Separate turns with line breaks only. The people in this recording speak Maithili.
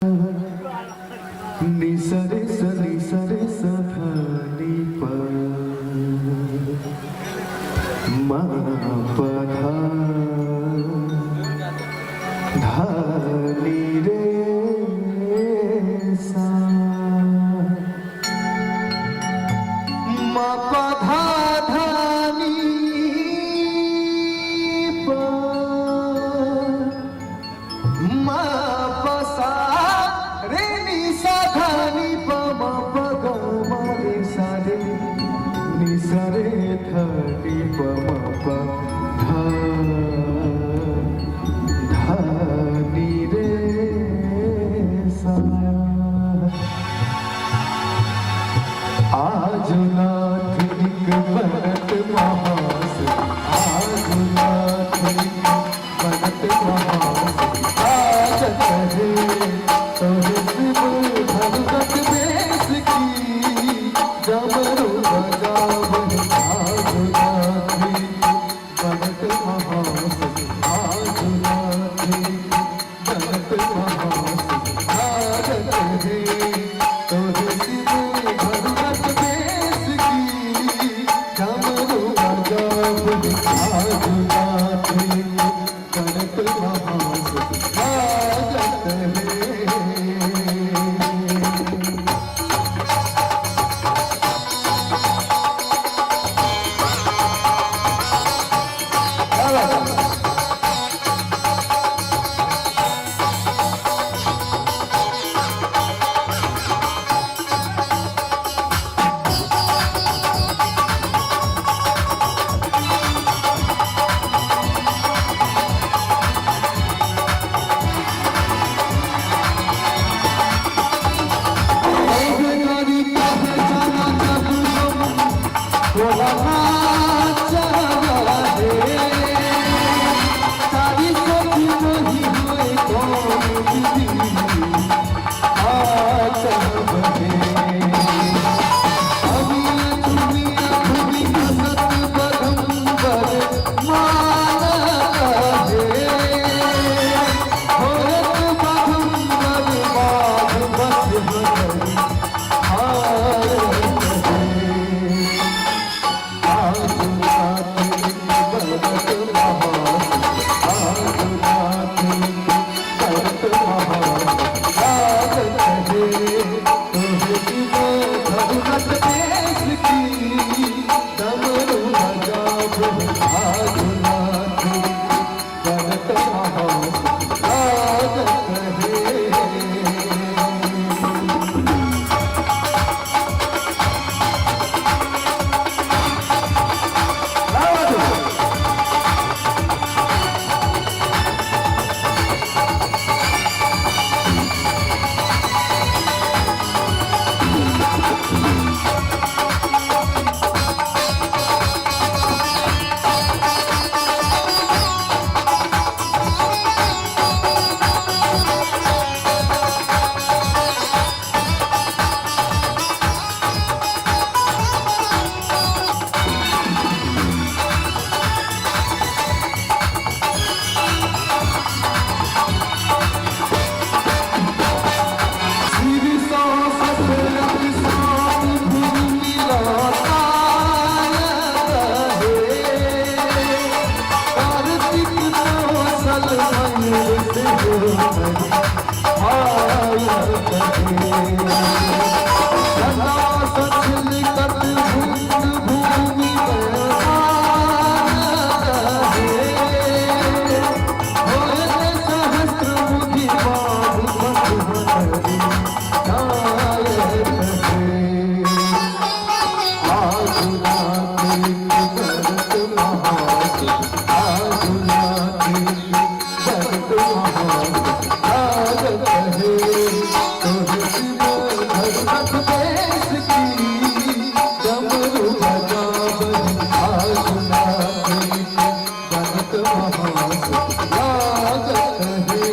नि स रे स नि स रे स ध नि प म प ध ध नि रे सा म प ध ध नि प म प सा रे नि सा ध नि प म प ग म रे सा रे नि सा रे ध नि प म प ध ध नि रे सा। आजु नाथ निक बनत महास, आजु नाथ निक बनत महास, आजत हे तोहे शिव भगत बेस की डमरू बजावहि। आजु नाथ निक बनत महास, आजु नाथ निक बनत महास, आजत हे तोहे शिव भगत बेस की डमरू बजावहि। आजु नाथ निक बनत महास, आजत हे। क्या बात है? तोहे करी पहचाना जब तुम तोला नाचवा हे, तारी सखी मोहि होए कौन विधि आचब हे। अमिया चुमिया भूमि हसत बदम्बर मान हे, होयत बदम्बर बाघ बस हरि हार हे। आजु नाथ बनत महास, आजु नाथ बनत महास, आजत हे तोहे शिव भगत बेस की डमरू बजावहि। आजु नाथ बनत महास, आजत हे। क्या बात है? शिव सौ सतरंग सात भूमि लौटाय हे, कार्तिक कौशल मयूर से आय हे। सदा सछल कट भुंड भूमि हे, होयत सहस्त्र मुखी बाघ बस हरि नायक हे। आजु नाथ बनत महास, आजु नाथ बनत महास, आजत हे तोहे शिव भगत बेस की डमरू बजावहि। आजु नाथ बनत महास, आजत हे।